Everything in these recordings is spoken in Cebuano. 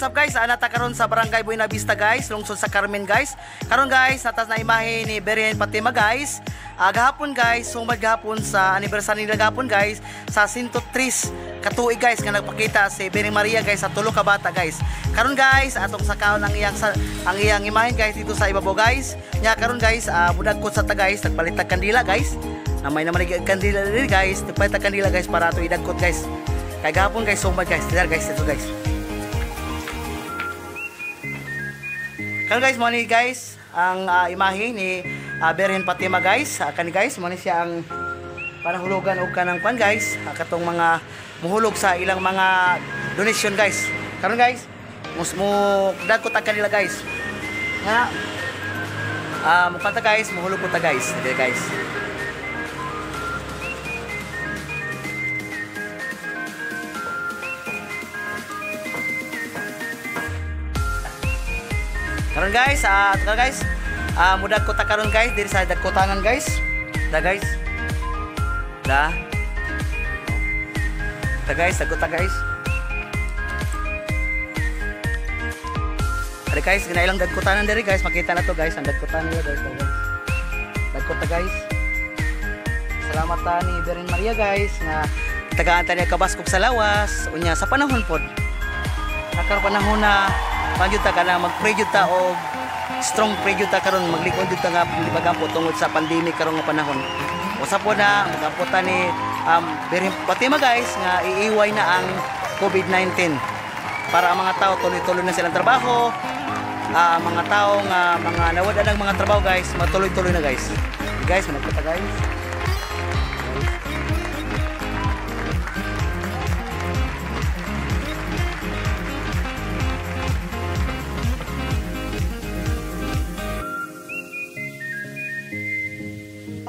What's up guys? Nata karon sa Barangay Buena Vista guys, lungsod sa Carmen guys. Karon guys, natas na imahe ni Birhen Fatima guys. Gahapon guys, sumad gahapon sa anniversary nila gahapon guys, sa 103 katuig guys nga nagpakita si Birhen Maria guys sa tulo ka bata guys. Karon guys, atong sakaon ang iyang imahe guys dito sa ibabaw guys. Nya karon guys, mudagkot sa ta guys, nagpalit tag kandila guys. Namay naman kandila diri guys, nagpalit tag kandila guys para ato idagkot guys. Kay gahapon guys, sumad guys. Tidar guys, dito guys. Karon guys, mo ni guys ang imahe ni Birhen Fatima guys. Kani guys, mo ni siya ang panahulugan og kanang kwan guys, katong mga muhulog sa ilang mga donation guys. Karon guys, mo dagkot ta kanila guys. Nga mukanta guys, muhulog ko ta guys. Sige guys. Karon guys, guys, mudagkot ta karon guys diri sa dagkotanan guys. Da guys. Da. Da guys, dagkota guys. Ari guys, ginailang dagkotanan diri guys, makita na to guys, ang dagkotanan nila guys, guys. Dagkota guys. Salamat ta ni Birhen Maria guys nga tagaan ta niya kabaskog sa lawas unya sa panahon pod. Nakaron panahon na pagyud ta kana mag-pray jud ta og strong pray jud ta karon, maglikod jud ta nga magampo tungod sa pandemic karon nga panahon. Usa po na magampo ta ni Birhen Fatima guys nga iiway na ang COVID-19 para ang mga tao tuloy-tuloy na silang trabaho. Mga tao nga mga nawad ang mga trabaho guys, matuloy-tuloy na guys. Guys, managkita guys.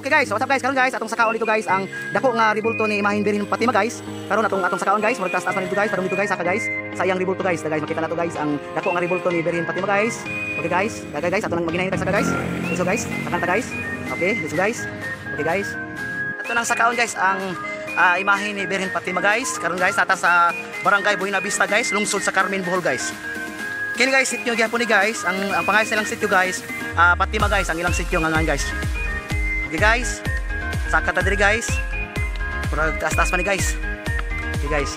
Okay guys, so what's up guys? Karon guys, atong sakaon dito guys ang dako nga ribulto ni Imahin Birhen Fatima guys. Karon atong sakaon guys, murag taas-taas na dito guys, padung dito guys, saka guys, sa iyang ribulto guys. Da guys, makita na to guys ang dako nga ribulto ni Birhen Fatima guys. Okay guys, da guys, ato nang maginahin tag saka guys. Let's go guys, sakan ta guys. Okay, let's go guys. Okay guys. Ato nang sakaon guys ang imahe ni Birhen Fatima guys. Karon guys, nata sa Barangay Buena Vista guys, lungsod sa Carmen, Bohol guys. Kini guys, sityo gyapon ni guys, ang pangalan silang sityo guys, Fatima guys, ang ilang sityo nga guys. Okay guys, saka ta diri guys. Murag taas-taas pa ni guys. Okay guys.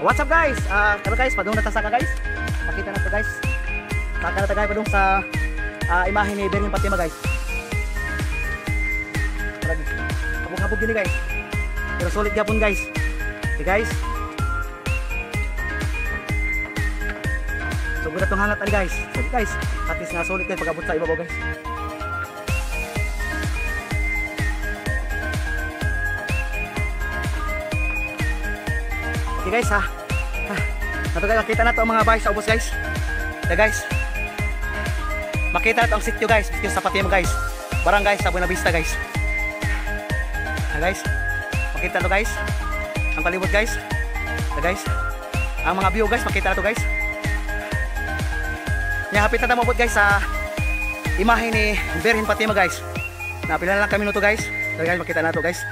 What's up guys? Karon guys, padung na ta saka guys. Pakita na to guys. Saka na ta guys padung sa imahe ni Birhen Fatima guys. Murag habog-habog gini guys. Pero solid gyapon guys. Okay guys. So gud atong hangat ani guys. So guys, at least nga solid kay pag-abot sa ibabaw guys. Okay guys ha. Nato guys, makita na to ang mga bahay sa ubos guys. Da guys. Makita na to ang sityo guys, sityo sa Fatima guys. Barangay sa Buena Vista guys. Ha guys. Makita to guys. Ang palibot guys. Da guys. Ang mga view guys, makita na to guys. Nya hapit na ta moabot guys sa imahe ni Birhen Fatima guys. Napila na lang kami nito guys. Da guys, makita na to guys.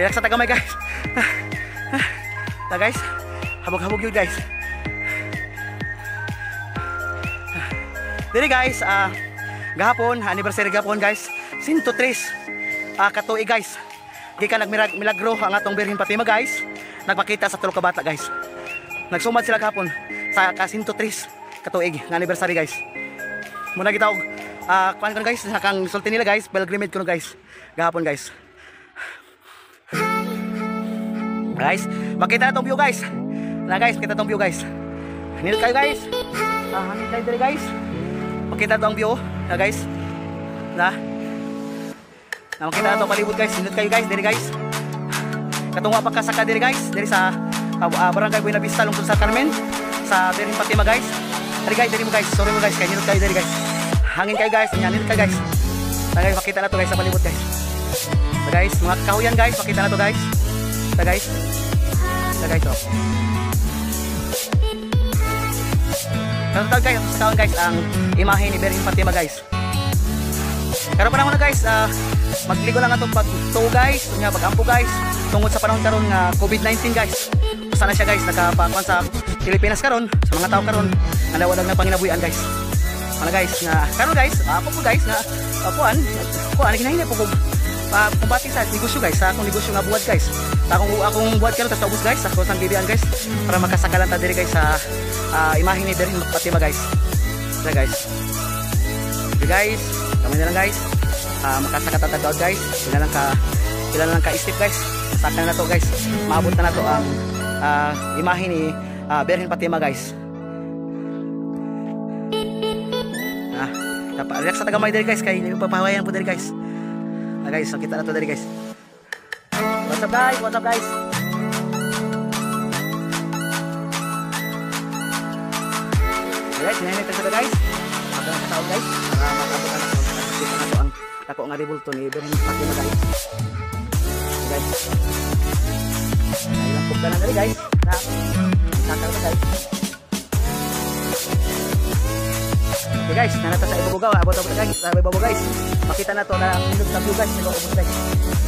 Relax sa tagamay guys. Ta guys, habog-habog yun guys. Diri guys, gahapon, anniversary gahapon guys, 103 katuig guys. Gikan nagmilagro ang atong Birhen Fatima guys. Nagpakita sa tulo ka bata guys. Nagsumad sila gahapon sa ka 103 katuig nga anniversary guys. Muna kita og kuan kon guys, nakang sulti nila guys, pilgrimage kuno guys. Gahapon guys. Guys, makita na tong view guys. Na guys, makita tong view guys. Hanil kayo guys. Hanil kayo diri guys. Makita tong view na guys. Na. Na makita na tong palibot guys. Nindot kayo guys diri guys. Katungwa pa ka saka diri guys, diri sa Barangay Buena Vista lungsod sa Carmen, sa Birhen Fatima guys. Diri guys, diri mo guys. Sorry mo guys, kay nindot kayo diri guys. Hangin kayo guys, nindot kayo guys. Na guys, makita na to guys sa palibot guys. Na guys, mga kahuyan guys, makita na to guys. Na guys. Na guys, oh. Karon guys, sa guys ang imahe ni Birhen Fatima guys. Karon panahon na guys, magligo lang atong pagtuo guys, unya pagampo guys, tungod sa panahon karon nga COVID-19 guys. Usa na siya guys, nakapakuan sa Pilipinas karon, sa mga tao karon nga nawalag na panginabuhian guys. Ano guys nga karon guys, ako po guys nga kuan, kuan ginahinay po ko kumbati sa negosyo guys, sa akong negosyo nga buhat guys. Sa akong buhat karon tas ubos guys, sa akong gibian guys para makasakalan ta diri guys sa imahe ni Birhen Fatima guys. Tara guys. Okay guys, kami na lang guys. Makasaka ta tagdaot guys. Pila lang ka step guys. Saka na to guys. Maabot na to ang imahe ni Birhen Fatima guys. Dapat relax sa tagamay diri guys kay papahawayan po diri guys. Guys, makita na to diri guys. What's up guys? What's up guys? Okay guys, hinahinay tayo sa guys. Magandang sa tao guys. Para makabot na kita na to ang dako nga rebulto ni Birhen Fatima guys. Okay guys. Ilang pugda na diri guys. Na saka na guys. Okay guys, nanata sa ibabaw, abot-abot guys, sa ibabaw guys. Makita na to na ang nindot sa view guys, nindot guys.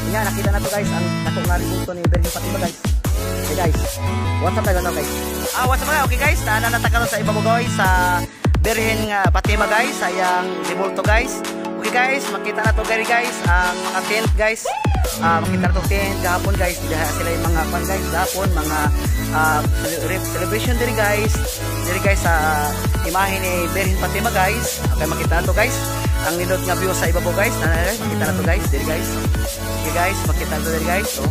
Nga nakita na to guys ang dako nga rebulto ni Birhen Fatima guys. Okay guys. What's up guys? What's up guys? What's up guys? Okay guys, nanata karon sa ibabaw guys sa Birhen Fatima guys, sa iyang rebulto guys. Okay guys, makita na to guys ang mga tent guys. Makita na to tent gahapon guys, diha sila yung mga kwan guys gahapon, mga celebration diri guys. Diri guys sa imahe ni Birhen Fatima guys. Okay, makita na to guys ang nindot nga view sa ibabaw guys. Makita na to guys diri guys. Okay guys, makita na to diri guys. So,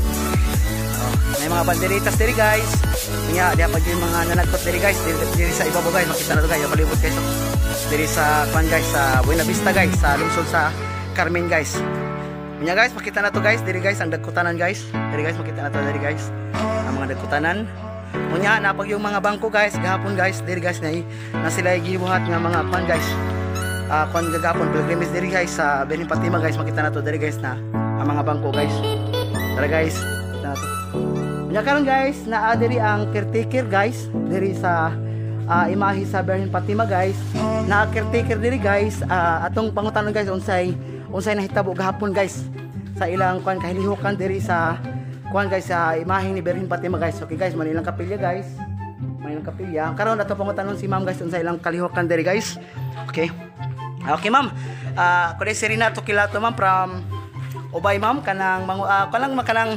may mga banderitas diri guys. Nya diha pag yung mga nanagkot diri guys, diri sa ibabaw guys, makita na to guys, palibot guys. So, diri sa kwan guys sa Buena Vista guys, sa lungsod sa Carmen guys. Nya guys, makita na to guys, diri guys ang dagkutanan guys. Diri guys, makita na to diri guys. Ang mga dagkutanan. Unya napag yung mga bangko guys, gahapon guys, diri guys na sila gibuhat nga mga kwan guys. Kwan gahapon pilgrimage diri guys sa Birhen Fatima guys, makita na to diri guys na ang mga bangko guys. Tara guys, kita na to. Unya karon guys, naa diri ang caretaker guys, diri sa imahe sa Birhen Fatima guys. Na caretaker diri guys, atong pangutanon guys unsay nahitabo gahapon guys sa ilang kuan kahilihukan diri sa kuan guys sa imahe ni Birhen Fatima guys. Okay guys, manilang kapilya guys. Manilang kapilya. Karon ato pangutanon si ma'am guys unsay ilang kalihukan diri guys. Okay. Okay ma'am. Kundi si Renato Kilato ma'am from Ubay ma'am, kanang kanang makanang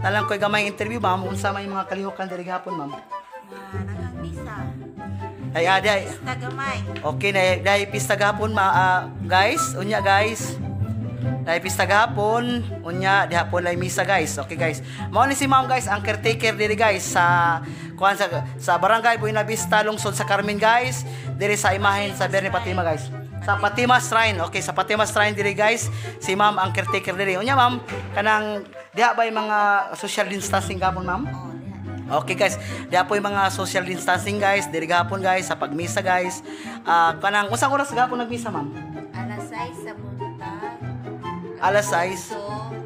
talang koy gamay interview ma'am, unsa may mga kalihukan diri gahapon ma'am? Naghang misa. Ay ay. Pista gamay. Okay na dai pista gahapon ma guys, unya guys. Dai pista gahapon, unya dihapon lay misa guys. Okay guys. Mao ni si ma'am guys ang caretaker diri guys sa kuan sa Barangay Buena Vista, lungsod sa Carmen guys, diri sa imahen sa Birhen Fatima guys. Sa Fatima Shrine. Okay, sa Fatima Shrine diri guys, si ma'am ang caretaker diri. Unya ma'am, kanang diha ba yung mga social distancing gahapon ma'am? Okay guys, diha po yung mga social distancing guys, diri gahapon guys sa pagmisa guys. Kanang unsang oras gahapon nagmisa ma'am? Alas 6 sa buntag. Alas 6.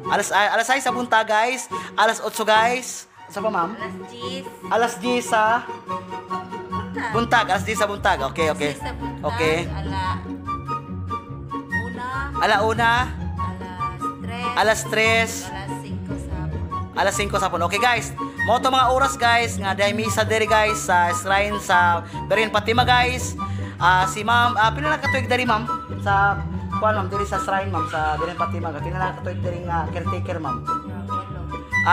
Alas 6 sa buntag guys, alas 8 guys. Unsa pa ma'am? Alas 10. Alas 10 sa buntag, alas 10 sa buntag. Okay, okay. Sa buntag, Okay. Ala Ala 1, alas 3. alas 3, Alas 5 sa hapon. Alas 5 sa hapon. Okay guys, mao to mga oras guys nga dahil misa diri guys sa shrine sa Birhen Fatima guys. Si ma'am, pila na ka tuig diri ma'am sa kuan ma'am diri sa shrine ma'am sa Birhen Fatima, pila na ka tuig diri nga caretaker ma'am?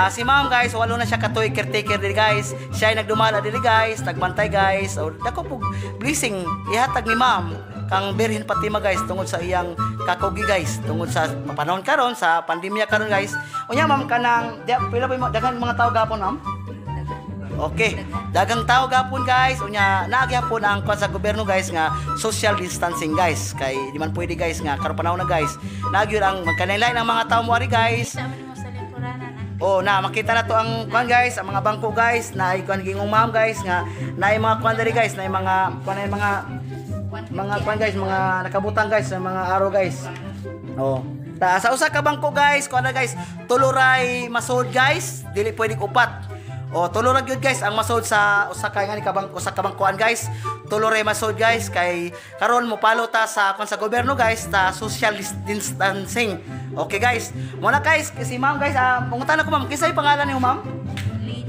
Si ma'am guys, walo na siya katuig caretaker diri guys. Siya ay nagdumala diri guys, nagbantay guys. O dako pug blessing ihatag ni ma'am kang Birhen Fatima guys tungod sa iyang kakugi guys, tungod sa panahon karon sa pandemya karon guys. Unya ma'am kanang pila ba daghan mga tao gapon ma'am? Okay, daghang tao gapon guys. Unya naa gyapon ang kwan sa gobyerno guys nga social distancing guys. Kay di man pwede guys nga karon panahon na guys. Naa gyud ang magkanaylay ng mga tao moari guys. Oh, na makita na to ang kwan guys, ang mga bangko guys, na kuan gingong ma'am guys nga naay mga kwan diri guys, naay mga kwan, naay mga kwan guys, mga nakabutang guys, sa mga araw guys. Oh. Ta sa usa ka bangko guys, kuan na guys, tuluray masud guys, dili pwede upat. O tulo ra gyud guys ang masud sa usa ka ngani ka bangko, usa ka bangkoan guys. Tulo ra masud guys kay karon mopalo ta sa kon sa gobyerno guys ta social distancing. Okay guys. Mo na guys si ma'am guys, pangutana ko ma'am, kinsay pangalan niyo ma'am? Lina.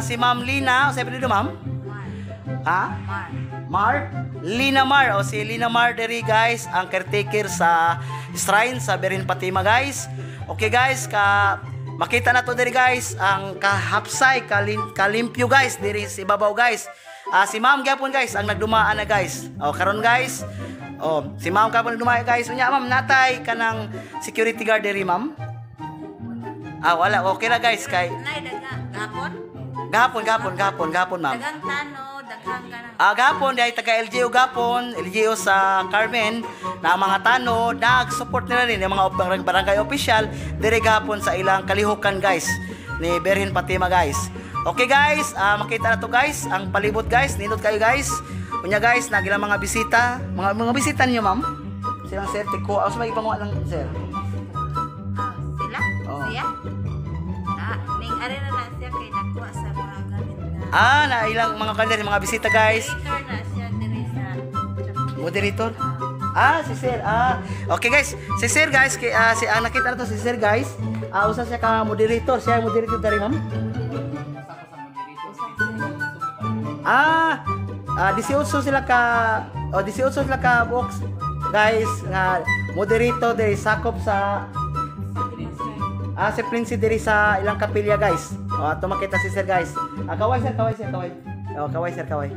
Si Ma'am Lina, o sa apelyido, ma'am? Mar. Ha? Mar. Mar? Lina Mar. O si Lina Mar diri guys, ang caretaker sa shrine sa Birhen Fatima, guys. Okay guys, ka makita na to diri guys ang kahapsay, kalimpyo guys diri sa ibabaw, guys. Si Ma'am gyapon guys ang nagdumaan na, guys. O karon guys, o si Ma'am kapon nagdumaan, guys. Unya ma'am, natay kanang security guard diri, ma'am? Ah, wala. Okay na guys kay Nay daga gapon. Gahapon, gahapon, gahapon, gahapon, ma'am. Daghang tano, daghang kanang. Ah, gapon dahil taga LGU gapon, LGU sa Carmen, na ang mga tano nag-support nila rin yung mga barangay official dire gapon sa ilang kalihukan guys ni Birhen Fatima, guys. Okay guys, makita na to guys, ang palibot guys, nindot kayo guys. Unya guys, nagilang mga bisita, mga bisita niyo, ma'am. Silang sir tiko, sa may ipanguha lang, sir. Ah, sila? Oo. Siya? Ah, ning ari na na siya kay nakuha sa mga gamit na. Ah, na ilang mga kanila, mga bisita guys. Moderator na siya diri sa Moderator? Ah, si Sir. Ah, okay guys. Si Sir guys, kay, si nakita na to si Sir guys. Ah, usa siya ka moderator. Siya ang moderator dari, ma'am. Ah, 18 sila ka oh 18 sila ka box guys nga moderator diri sakop sa si Prince diri sa ilang kapilya guys. Oh, ato makita si Sir guys. Ah, kaway sir, kaway sir, kaway. Oh, kaway sir, kaway.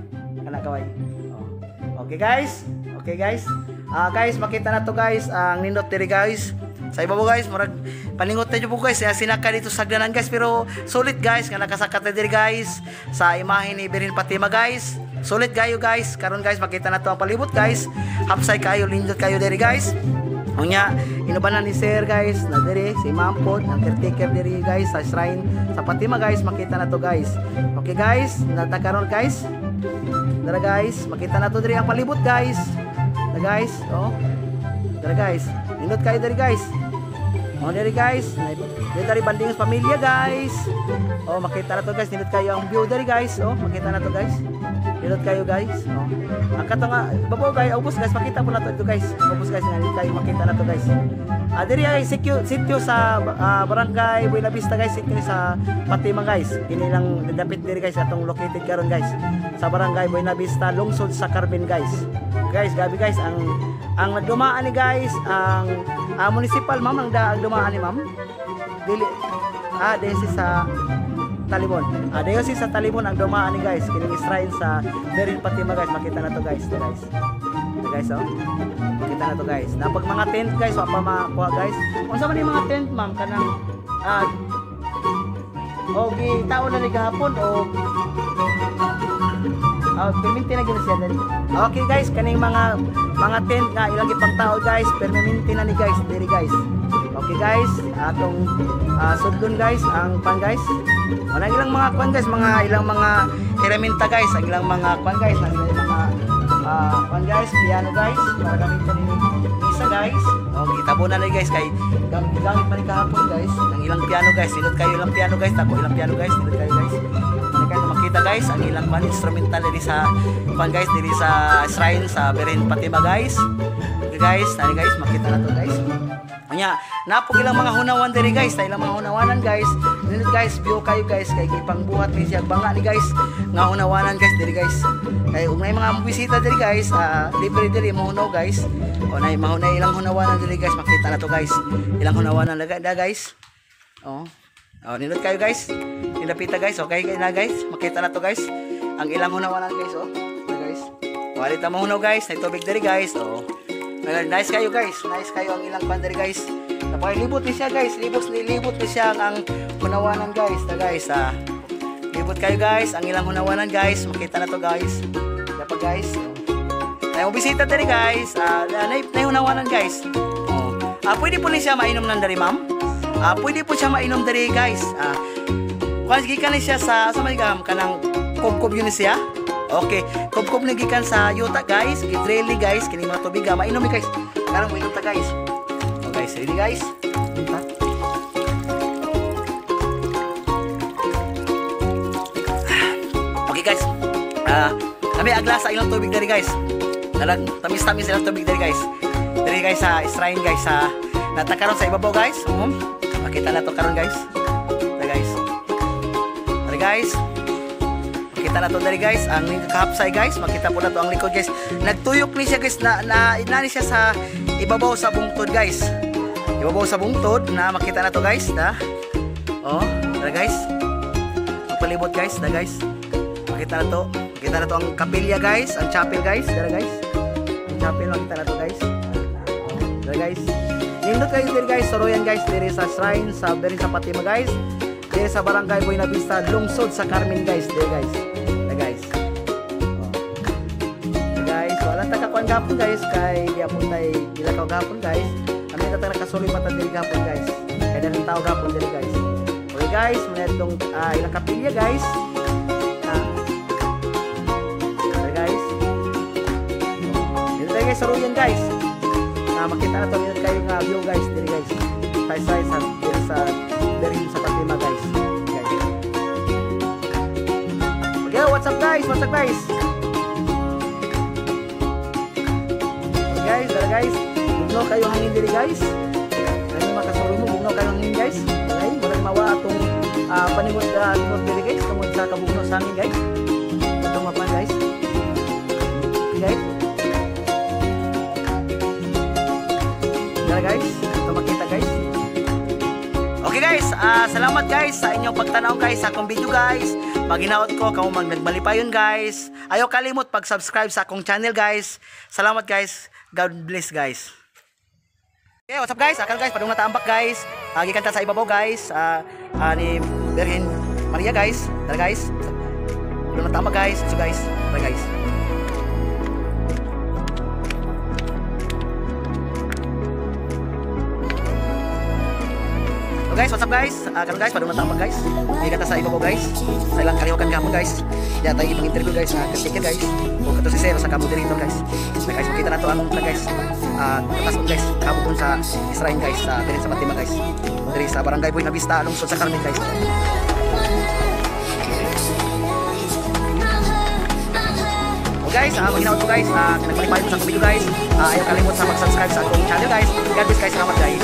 Kana kaway. Oh. Okay guys. Okay guys. Ah guys, makita na to guys ang nindot diri guys. Sa ibabaw guys, murag paningot na po guys, sinaka dito sa sagdanan guys, pero sulit guys nga nakasaka ta diri guys sa imahe ni Birhen Fatima guys. Sulit kayo guys. Karon guys, makita na to ang palibot guys. Hapsay kayo, lindot kayo diri guys. Unya, inubanan ni Sir guys, na diri si Ma'am pod, ang caretaker diri guys sa shrine sa Fatima guys, makita na to guys. Okay guys, natakaron guys. Dara guys, makita na to diri ang palibot guys. Na guys, oh. Dara guys, nindot kayo diri guys. Oh, diri guys, diri diri banding sa pamilya guys. Oh, makita na to guys, nindot kayo ang view diri guys. Oh, makita na to guys. Nindot kayo guys. Oh. Ang kato nga babaw guys, ubos guys, makita po na to dito guys. Ubos guys, nindot kayo makita na to guys. Ah, diri ay sitio sitio sa Barangay Buena Vista guys, sitio sa Fatima guys. Kini lang dapit diri guys atong located karon guys sa Barangay Buena Vista, lungsod sa Carmen guys. Guys, gabi guys ang nagdumaan ni guys ang municipal ma'am ang dumaan ni ma'am. Dili diocese sa Talibon. Ah, diocese sa Talibon ang dumaan ni guys. Kining shrine sa Birhen Fatima guys, makita na to guys, na guys. Na guys oh. Makita na to guys. Napag mga tent guys, wa pa makuha guys. Unsa man yung mga tent ma'am kanang o gitao na ni gahapon o permanente na gyud siya dali. Okay guys, kaning mga tent nga ilang ipangtao guys, permanente na ni guys diri guys. Okay guys, atong sudlon guys ang pan guys. Wala ilang mga kwan guys, mga ilang mga heraminta guys, ang ilang mga kwan guys, ang ilang mga kwan guys, piano guys, para gamitin ni misa guys. Okay, tabo na ni guys kay gamit gamit pa ni kahapon guys, ang ilang piano guys, nindot kayo ilang piano guys, tako ilang piano guys, nindot kayo guys. Ano kayo makita guys, ang ilang kwan instrumental diri sa kwan guys, diri sa shrine sa Birhen Fatima guys. Okay guys, tani guys, makita na to guys. Unya, napog ilang mga hunawan diri guys, na ilang mga hunawanan guys. Nindot guys, view kayo guys kay gipangbuhat ni siya banga ni guys nga hunawanan guys diri guys. Kay ug nay mga bisita diri guys, libre diri mohunaw guys. O nay mahunay ilang hunawanan diri guys, makita na to guys. Ilang hunawanan na da guys. Oh. Oh, nindot kayo guys. Nilapita guys, okay na guys. Makita na to guys. Ang ilang hunawanan guys, oh. Na guys. Wali ta mahunaw guys, nay tubig diri guys. Oh. Nice kayo guys. Nice kayo ang ilang pan diri guys. Napakilibot ni siya guys. Libot nilibot ni siya ang hunawanan guys. Na guys, ah. Libot kayo guys, ang ilang hunawanan guys. Makita na to guys. Dapat guys. Ay, mo bisita diri guys. Ah, nay nay hunawanan guys. Oh. Ah, pwede po ni siya mainom ng diri, ma'am. Ah, pwede po siya mainom diri guys. Ah, kuan gikan ni siya sa may gam kanang kubkob yun siya. Okay, kubkob ni gikan sa yuta guys, gidrili guys, kini mga tubig mainom ni guys. Karon mo inom ta guys. Oh guys, ready guys? Ta. Okay guys. Kami agla sa ilang tubig diri guys. Nalang tamis-tamis ilang tubig diri guys. Diri guys sa shrine guys sa natakaron sa ibabaw guys. Makita na to karon guys. Ta guys. Diri Guys. Makita na to diri guys, ang kahapsay guys, makita po na to ang likod guys. Nagtuyok ni siya guys, na, na, na ni siya sa ibabaw sa bungtod guys. Ibabaw sa bungtod na makita na to guys, na. Oh, tara guys. Magpalibot guys, na guys. Makita na to. Makita na to ang kapilya guys, ang chapel guys, tara guys. Ang chapel makita na to guys. Oh, tara guys. Nindot kayo diri guys, soroyan guys diri sa shrine sa diri sa Fatima guys. Diri sa Barangay Buena Vista, lungsod sa Carmen guys, diri guys. Tara guys. Oh. Tara guys, wala ta kakuan gapon guys kay gyapon tay gilakaw gapon guys. Kami ta nakasuloy pa ta diri gapon guys. Kay daghang tao gapon diri guys. Okay guys, mga itong ilang kapilya guys. Tara guys. Dito tayo guys sa Ruyan guys. Makita na to nindot kayo nga view guys diri guys. Tay sa diri sa diri sa Fatima guys. Guys. Okay, what's up guys? What's up guys? Okay guys, tara guys. Bugnaw kayo hangin diri guys. Ano makasuro mo, bugnaw kayo hangin guys. Okay, walang mawa atong paningod diri guys tungod sa kabugnaw sa hangin guys. Itong mapan guys. Okay guys. Tara guys, ito makita guys. Okay guys, salamat guys sa inyong pagtanaw guys sa akong video guys. Maginaot ko kamo mag nagmalipayon guys. Ayaw kalimot pag-subscribe sa akong channel guys. Salamat guys. God bless guys. Okay, what's up guys? Akal guys, padung nataambak guys. Gikan ta sa ibabaw guys. Ni Birhen Maria guys. Tara guys. Padung nataambak guys. So guys, tara guys. So guys, what's up guys? Karon guys, padung nataambak guys. Gikan ta sa ibabaw guys. Sa ilang kalihukan gapon guys. Diya tayo ipang interview guys na caretaker guys. O kato si Sir sa ka-moderator guys. Na guys, makita na to ang guys. Katason guys, kabukon sa Israel guys, sa diri sa Fatima guys. Diri sa Barangay Buena Vista, lungsod sa Carmen guys. O guys, maginaot ko guys, nagpalipay mo sa video guys. Ayaw kalimot sa mag-subscribe sa akong channel guys. God bless guys, salamat guys.